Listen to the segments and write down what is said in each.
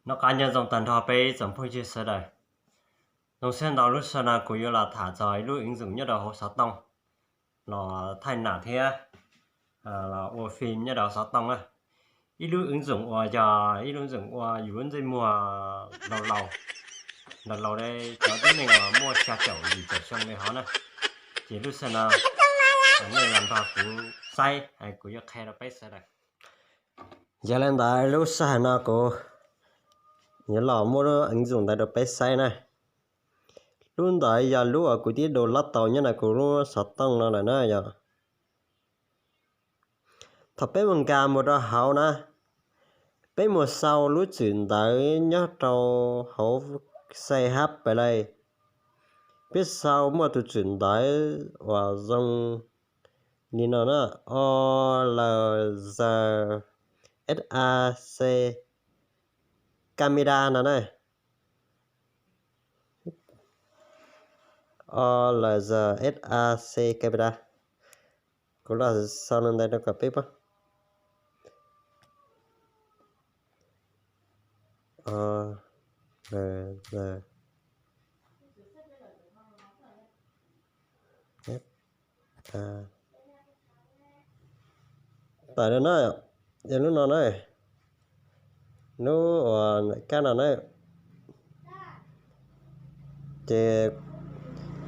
Noj qab nyob zoo tag nrho peb tsoom phooj ywg sawv daws. Zoo siab ntau lub sij hawm no kuv yuav los tham txog ib lub ứng dụng nyob rau hauv xov tooj los thaij nam thiab los ua phim nyob rau hauv xov tooj na. Ib lub ứng dụng uas yog ib lub ứng dụng ua yus lub ntsej muag laus laus, laus laus li cov tib neeg uas muaj xya caum yim caum xyoo li hov na. Ces lub sij hawm no nej los nrog kuv saib, kuv yuav qhia rau peb sawv daws. Yog li ntawd lub sij hawm no kuv yuav los muab lub ứng dụng ntawd rau peb saib na. Lub ntawd yog lub uas kuv twb download tau nyob ntawm kuv lub xov tooj no lawm na yom. Thaum peb mus nkag mus rau hauv na, peb mus sau lub txwm ntawv nyob rau hauv C H Play. Peb sau muaj tus txwm ntawv uas zoo li no na, O L Z S A C camera no na. O L Z S A C camera. Kuv los sau li ntawd rau kom peb paub. O L Z S A. Tawm rau na, yog lub no na, lub uas kab no na. Ces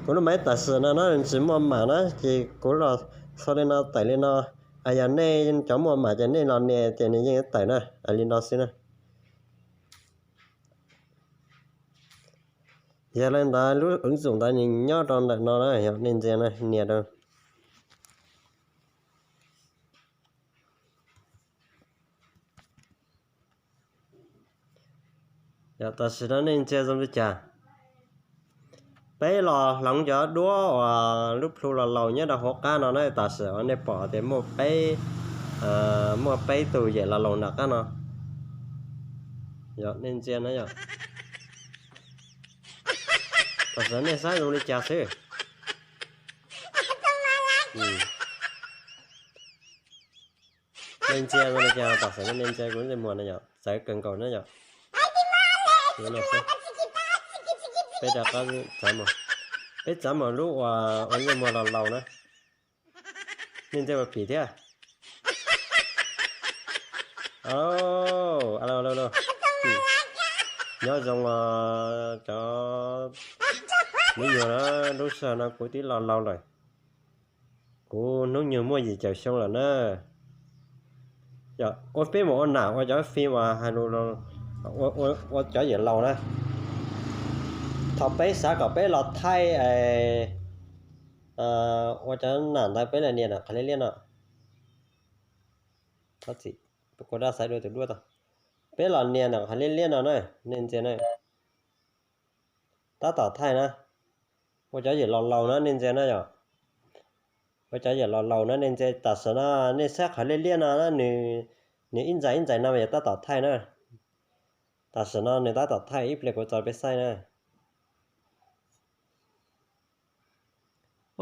kuv lub máy tam sim no na tsis muaj mam na, ces kuv los sau li no tawm li no. Yog nej cov muaj mam ces nej los nias ces nws yeej tawm na, li no xwb na. Yog li ntawd lub ứng dụng ntawd nws nyob rau ntawm no na, yog nej ntsia na, nias rau. Yog tam sim no nej ntsia zoo li cas? Peb los hloov cov duab uas lub plhu los laus nyob rau hauv qab no na, tam sim uas nej pom tias muaj peb, muaj peb tus yawm laus laus nram qab no. Yog nej ntsia na yom. Tam sim no nej saib zoo li cas xwb. Nej ntsia zoo li cas, tam sim no nej ntsia kuv lub ntsej muag na yom, txawv kawg nkaus na yom. Peb rov qab txav mus, peb txav mus lub uas ua ntsej muag los laus na. Nej ntsia puas phim thiab? Nyob zoo os cov me nyuam na, lub sij hawm no kuv twb los laus lawm. Kuv hnub nyoog muaj yim caum xyoo lawm na. Ua peb mus ua nam ua cov phim uas hais lus, ua cov yawm laus na. Thaum peb xav kom peb los thaij ua cov nam ntawd peb los nias ntawm qhov liab liab no. Thov txim, kuv rov xaiv dua tus duab tau. Peb los nias ntawm qhov liab liab no na, nej ntsia na. Tab tom thaij na. Ua cov yawm laus laus na nej ntsia na yom. Ua cov yawm laus laus na nej ntsia, tam sim no nej saib qhov liab liab no na, nws ib ntxaig ib ntxaig no yog tab tom thaij na. Tam sim no nws tab tom thaij, ib pliag kuv tso peb saib na.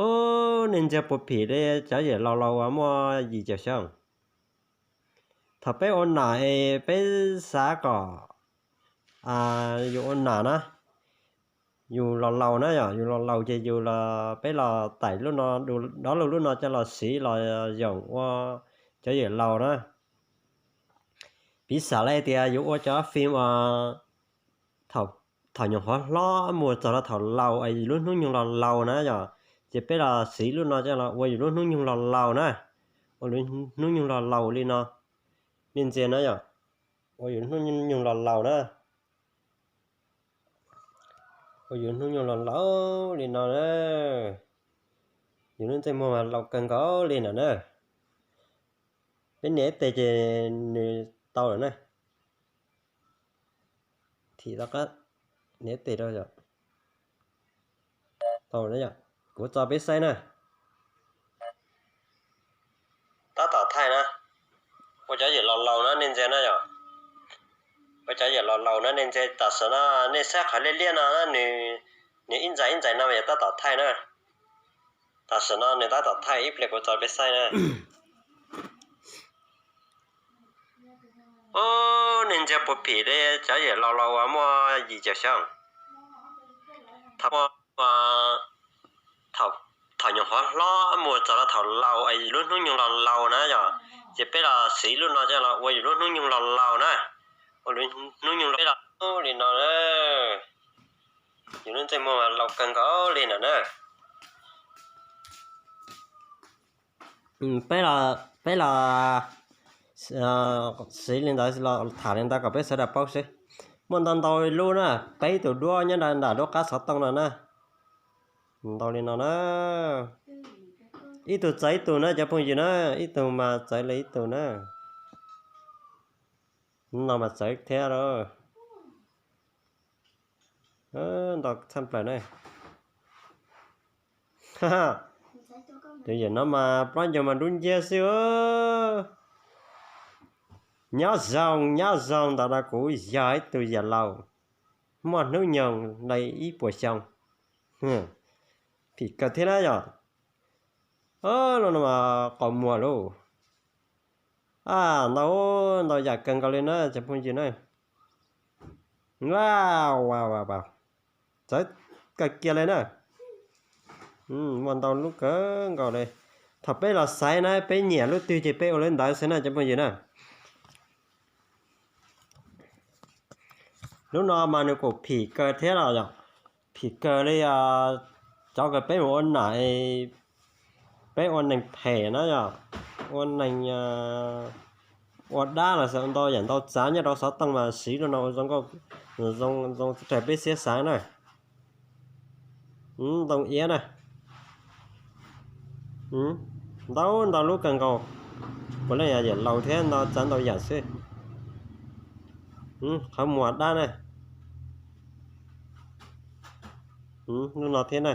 Ub, nej ntsia puas phim li cov yawm laus laus uas muaj yim caum xyoo. Thaum peb ua nam es peb xav kom yus ua nam na, yus los laus na yom, yus los laus ces yus los, peb los taim lub no, dob lub lub no coj los siv los yoom ua cov yawm laus na. Piv xam li tias yus ua cov phim uas thaum nyuam qhuav hlob mus txog rau thaum laus, yus lub hnub nyoog los laus na yom, ces peb los siv lub no coj los ua yus lub hnub nyoog los laus na, ua lub hnub nyoog los laus li no. Nej ntsia na yom, ua yus hnub nyoog los laus na. Ua yus hnub nyoog los laus li no na. Yus lub ntsej muag mas laus kawg nkaus li no na. Peb nias ib teg ces nws tau lawm na. Thim tom qab, nias ib teg rau yom. Tau na yom, kuv tso peb saib na. Tab tom thaij na. Ua cov yawm laus laus na nej ntsia na yom. Ua cov yawm laus laus na nej ntsia, tam sim no nej saib qhov liab liab no na, nws ib ntxaig ib ntxaig no yog tab tom thaij na. Tam sim no nws tab tom thaij, ib pliag kuv tso peb saib na. Ub, Nej ntsia puas phim li cov yawm laus laus uas muaj yim caum xyoo. Thaum, thaum nyuam qhuav hlob mus txog rau thaum laus es yus lub hnub nyoog los laus na yom, ces peb los siv lub no coj los ua yus lub hnub nyoog los laus na. Ua lub hnub nyoog los peb los li no na. Yus lub ntsej muag laus kawg nkaus li no na. Peb los, peb los siv li ntawd los tham li ntawd kom peb sawv daws paub xwb. Muaj ntau ntau lub na, peb tus duab nyob nram lub qab xov tooj no na. Ntau li no na. Ib tug txawv ib tug na cov phooj ywg na, ib tug mas txawv li ib tug na. No mas txawv thiab lauj. Ntau tshaj plaws na. Tus yawm no mas plaub ncaug mas dub nciab xwb. Nyob zoo, nyob zoo, ntawm no kuv yog ib tug yawm laus muaj hnub nyoog li ib puas xyoo. Phim kawg thiab na yom. Los no mas qau muag lauj. Ntau, ntau yam kawg nkaus li na cov phooj ywg na. Txawv kawg kiag li na. Muaj ntau lub kawg nkaus li. Thaum peb los xaiv na, peb nyiam lub twg ces peb ua lub ntawd xwb na cov phooj ywg na. Lub no mas nws kuj phim kawg thiab los yom. Phim kawg li cov uas peb mus ua nam, peb ua neeg phem na yom, ua neeg ua dab los xav ntau yam ntau tsav nyob rau xov tooj mas siv lub no ua zoo nkauj, zoo raws peb siab xav na. Ntoo iab na. Ntau ntau lub kawg nkaus. Puav leej yog yawm laus thiab no txav ntau yam xwb. Qhov muag dab na. Lub no thiab na.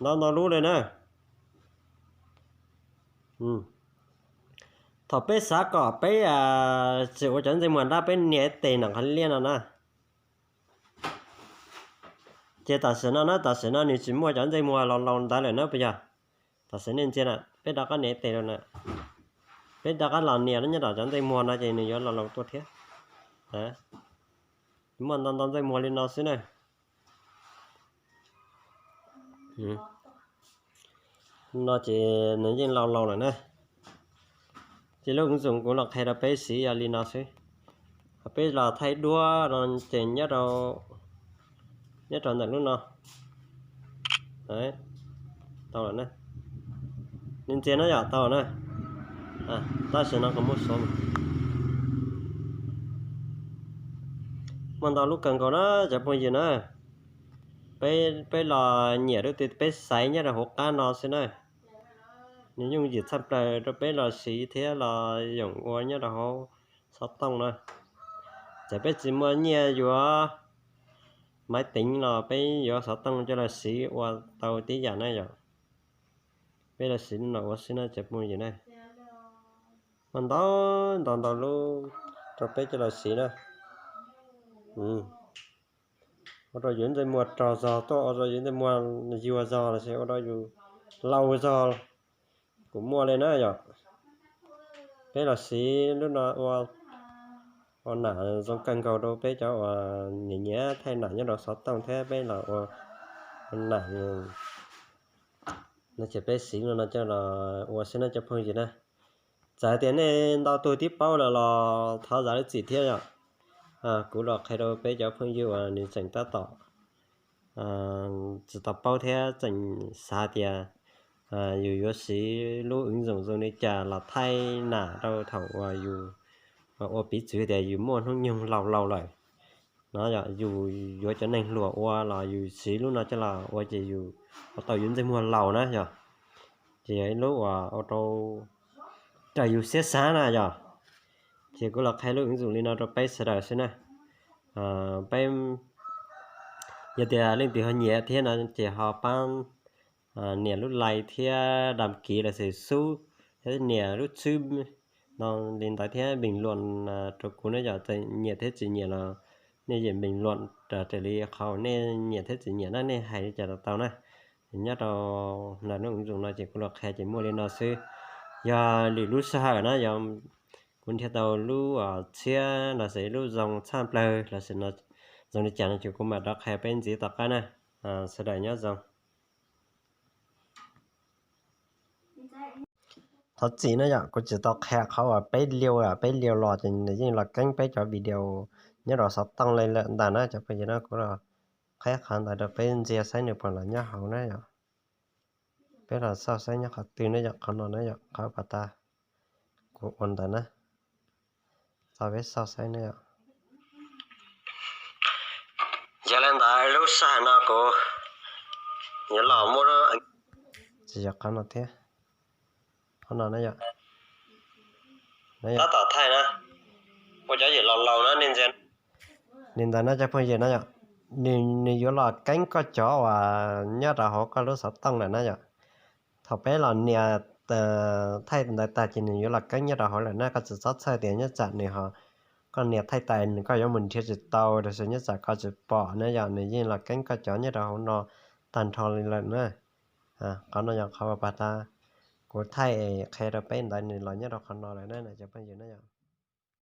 Ntau ntau lub li na. Thaum peb xav kom peb tsis ua cov ntsej muag dab peb nias tes nram qhov liab no na. Ces tam sim no na, tam sim no nws tsis muaj cov ntsej muag laus laus ntawd lawm na puas yog? Tam sim nej ntsia na, peb rov qab nias tes rau na. Peb rov qab los nias nyob rau cov ntsej muag no ces nws yuav laus laus tuaj thiab. Muaj ntau ntau ntsej muag li no xwb na. No ces nws yeej laus laus lawm na. Ces lub ứng dụng kuv los qhia rau peb siv yog li no xwb. Peb los thaij duab no ces nyob rau, nyob rau ntawm lub no. Tau lawm na. Nej ntsia na yom, tau na. Tab sis no kuv muab xóa. Muaj ntau lub kawg nkaus na cov phooj ywg na. Peb, peb los nyiam lub twg peb xaiv nyob rau hauv qab no xwb na. Nws yooj yim tshaj plaws rau peb los siv thiab los yoom ua nyob rau hauv xov tooj na. Txawm peb tsis muaj nyiaj yuav maiv teev los peb yuav xov tooj coj los siv ua tau tib yam na yom. Peb los siv no ua xwb na cov phooj ywg na. Muaj ntau ntau ntau lub rau peb coj los siv na. Ua rau yus ntsej muag rog zog tuaj, ua rau yus ntsej muag yuag zog los sis ua rau yus laus zog kuj muaj li na yom. Peb los siv lub no ua, ua nam zoo kawg nkaus rau peb cov uas nyiam nyiam thaij nam nyob rau xov tooj thiab peb los ua, ua nam no ces peb siv lub no coj los ua xwb na cov phooj ywg na. Txawm tias nej ntau tus twb paub lawm los thov zam lub txim thiab yom. Kuv los qhia rau peb cov phooj ywg uas nws tseem tab tom tsis tau paub thiab tseem xav tias yus yuav siv lub ứng dụng zoo li cas los thaij nam rau thaum uas yus ua piv txwv tias yus muaj hnub nyoog laus laus lawm no yom, yus yuav cov neeg hluas ua los yus siv lub no coj los ua ces yus ua tau yus ntsej muag laus na yom. Ces yog ib lub uas ua rau raws yus siab xav na yom. Ces kuv los qhia lub ứng dụng li no rau peb sawv daws xwb na. Peb yog tias leej twg ho nyiam thiab no ces ho pab nias lub like thiab đăng ký los sis xub thiab nias lub xwb no li ntawd thiab bình luận rau kuv na yom. Txawm nyiam thiab tsis nyiam los nej yeej bình luận raws li qhov nej nyiam thiab tsis nyiam na, nej hais li cas los tau na. Nyob rau ntawm lub ứng dụng no ces kuv los qhia ces muaj li no xwb. Yog lwm lub sij hawm na yog kuv nrhiav tau lub txhiab los sis lub zoo tshaj plaws los sis zoo li cas no ces kuv mam rov qhia peb ntxiv tom qab na. Sawv daws nyob zoo. Thov txim na yom, kuv tsis tau qhia qhov uas peb liu, peb liu los ces nws yeej los keeb peb cov video nyob rau xov tooj li lawm ntag na cov phooj ywg na. Kuv los qhib qhov ntawd rau peb ntsia saib nws puas los nyob hauv na yom. Peb los xauj saib nyob qhov twg na yom, qhov no na yom, qhov pas tas kuv ua ntawd na. Txog peb xauj saib na yom. Yog li ntawd lub sij hawm no kuv yuav los muab, tsis yog qhov no thiab, qhov no na yom. Tab tom thaij na, kuv cov ywm laus laus na, nej ntsia. Li ntawd no cov phooj ywg na yom, nws yuav los keeb koj cov uas nyob rau hauv koj lub xov tooj lawm na yom. Thaum peb los nias thaij ntawd tag ces nws yuav los keeb nyob rau hauv lawm na, koj tsis txhob txhawj tias nyob tsam nws ho, koj nias thaij tas nws koj yuav mus nrhiav tsis tau los sis nyob tsam koj tsis pom na yom, nws yeej los keeb koj cov nyob rau hauv no tag nrho li lawm na. Qhov no yog qhov uas pas tas kuv thaij qhia rau peb ntawd nws los nyob rau qhov no lawm na cov phooj ywg na yom.